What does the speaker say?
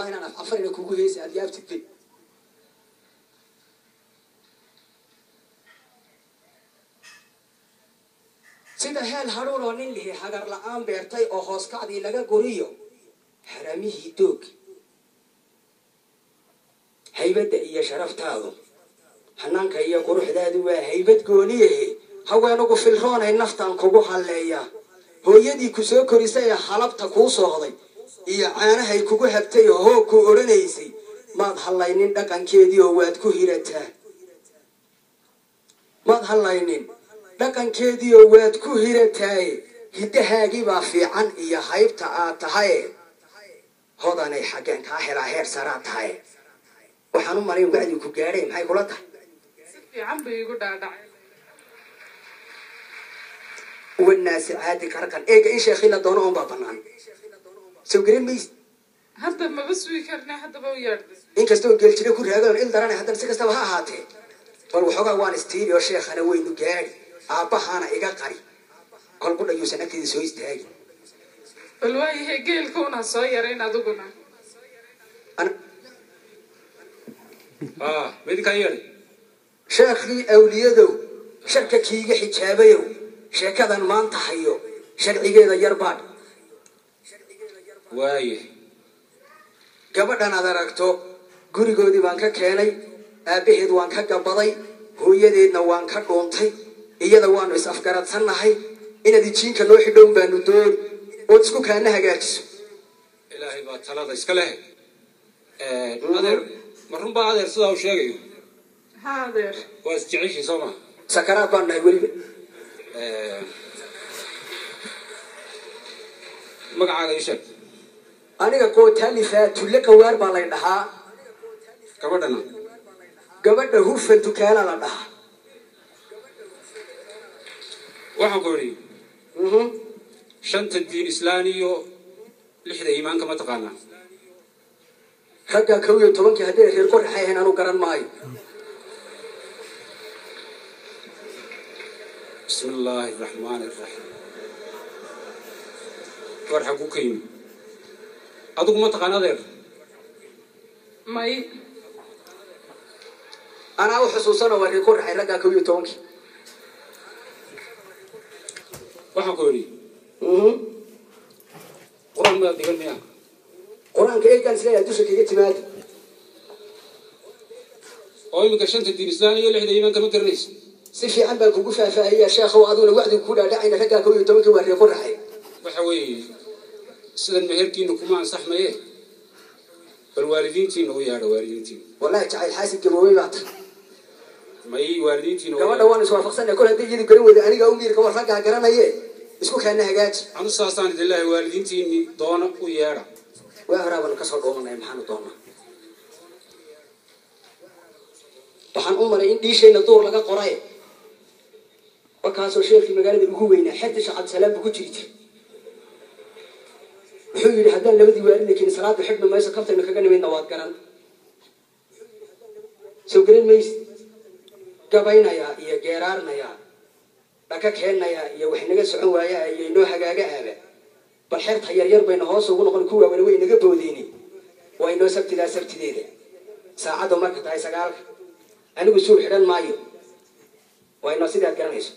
Wallahi inaan af Cafarina kugu heesa aad yaabtid bay. Sida heel hadhuur oo nin lihi hagar la'aan beertay oo hoos kacdii laga guriyo haramihii doog, haybadda iyo sharaftaadu, hanaanka iyo quruxdaadu waa haybad gooniyahe. Haweenugu filroonay naftan kugu halleeyaa. Hooyadii ku soo korisay ee halabta kuu soohday iyo caanahay kugu habtay oo hoog ku odhanaysay, maad hallaynin dhaqankeedii oo waad ku hirataa. Maad hallaynin dhaqankeedii oo waad ku hirataaye. Hiddahaagii baa fiican iyo haybta aad tahaye. Hodanay xaggeen kaa helaa? Heer saraad tahaye. Waxaan u malayn wacdi ku gaadhay. Maxay kula tahay? Si fiican bay igu dhaadhacay. Wanaasicaadi qarqan eega in sheekhi la doono oon baa bannaan. Soo garan maysid. Hadda maba sugi karna, haddaba u yeedhay. Inkastoo geeljire ku raagaon il daranay, haddana si kastaba ha ahaatee, bal waxoogaa waan istiibi oo sheekhana waynu gaadhi. Aabbahaana iga qari, kol qudha yuusan agteeda soo istaagi. Bal waayahay, geelka una soo yarayn adiguna. Ah, ma idinkaa yeedhay? Sheekhii awliyadow, sharka kiiga xijaabayow, sheekadan maanta hayo sharcigeeda yar baadh. Waaye. Gabadhan aad aragto gurigoodii baan ka keenay, aabbaheed waan ka gabaday, hooyadeedna waan ka dhuuntay. Iyada waanu is afgaradsannahay. Inaad ijiinka noo xidhown baanu dooni ood isku kaana hagaajiso. Ilaahay baa talada iska leh. Adeer, ma run baa adeer sidaa uu sheegayo? Ha adeer. Waa is jeceshiin, soo maha? Sakaraad baan nahay weliba. Magacaaga ii sheeg. Aniga qootaalifaa tulle qawaar baa lay dhahaa. Gabadhana? Gabadha Hufan Dukaala la dhahaa. Waxaan ku idhi, shanta diin islaan iyo lixda iimaanka ma taqaanaa? Raggaa 11-kii hadday reer qoraxay ahayn anuu garan maayo. Bismi illaahi araxmaani araxiim. War xaguu ka yimi? Adigu ma taqaan adeer? May. Anaa u xusuusano, waa reer qoraxay raggaa 11-kii. Waxaan ku idhi, qur-aan maad dhigan miyaa? Qur-aanka eegaan isleeyahay dusha kaga timaada. Oo iminka shanta diin islaan iyo lixda iimaanka ma garanaysa? Si fiican baan kugu faahfaahiyaa sheekhow, aduguna wacdigu ku dhaadhacayna. Raggaa 11-kii waa reer qoraxay. Waxa weeye, sidan meherkiina kuma ansaxmaye, bal waalidiintiina u yeedha, waalidiintiina. Wallahi jacayl xaasid gaboobay baa tahay. May, waalidiintiina u Gabadha yeedha. waan iswaafaqsanay. Kol haddii iyadu garan weyda, anigaa u miirka war raggaa garanaye, isku kaana hagaaji. Anu saasaan idin leeyahay, waalidiintiini doona u yeedha. Waa horaa baanu kasoo dhoomanay. Maxaanu doonaa? Waxaan u maray in dhiishayna duur laga qoray. Markaasoo sheekii magaalada ugu weynaa xerta Sheekh Cabdisalaam buu ku jiri jiray. Wuxuu yidhi, haddaan labadii waalidna keenin salaada xidhmi mayso. Kabtaynu kaga nimidna waad garan. Soo garan maysid. Gabaynayaa iyo geeraarnayaa, dhaka keenayaa iyo wax inaga socon waayaa iyo inoo hagaaga aaba. Bal xerta yaryar baynu hoos ugu noqon, ku waaweyn way inaga boodeyni. Waa inoo sabtidaa, sabtideeda saacaddu marka tahay 9-ka. Anigu suur xidhan maayo. Waa inoo sidaad garanayso.